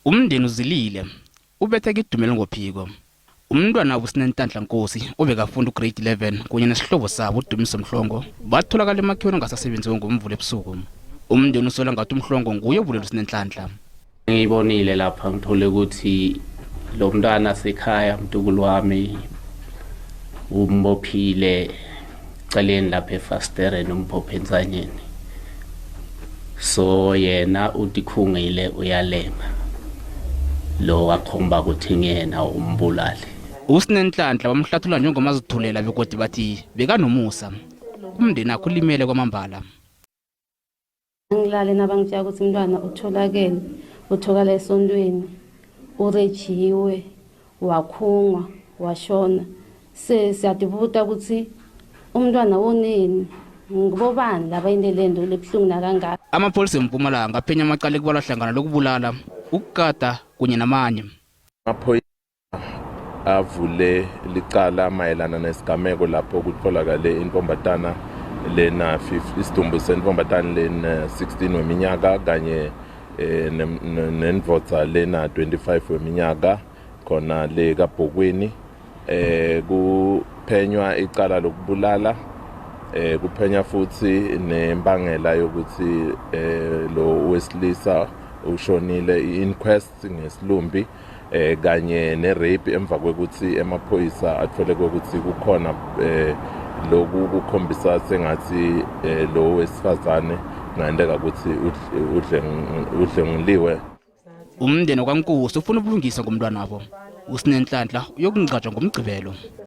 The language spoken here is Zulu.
Umndeni uzilile, ubetheke idumela ngophiko. Umntwana wabo uSinenhlanhla Nkosi obekafunda uGrade 11 kunye nesihlobo sabo uDumiso Mhlongo batholakala emakhiweni angasasebenziyo ngoMvulo ebusuku. Umndeni usola ngathi uMhlongo nguye obulela uSinenhlanhla. Ngiyibonile lapha ngithole ukuthi lo mntwana sekhaya mntukulu wami umbophile celeni lapha efasitereni umphophe entsanyeni so yena utikhungile uyalenga lo wakhomba ukuthi ngiyena umbulali. USinenhlanhla bamhlathulula njengomazithulela begodu bathi bekanomusa. Umndeni akhe ulimele kwamambala. Ngilale nabangitshela ukuthi umntwana utholakele, utholakala esontweni, urejiwe, wakhungwa, washona. Se siyadibuta ukuthi umntwana woneni, ngibobani laba into lento lebuhlungu nakangaka. Amapholisa eMpumalanga aphenya amacala ekubalwa hlangana lokubulala, ukukata kunye namanye. Amaphoyisa avule licala mayelana nesigameko lapho kutholakale intombatana lena isidumbu sentombatana lena 16 weminyaka kanye eh, nendvodza lena 25 weminyaka khona le kaBhokweni. Kuphenywa icala lokubulala, kuphenya futhi nembangela yokuthi lo wesilisa ushonile, i-inquest ngesilumbi, kanye ne-rape emva kwekuthi emaphoyisa athole kwekuthi kukhona loku kukhombisa sengathi lo wesifazane kungenteka ukuthi udlenguliwe. Umndeni wakwaNkosi ufuna ubulungiswa ngomntwana wabo. USinenhlanhla uyokungcatshwa ngoMgqibelo.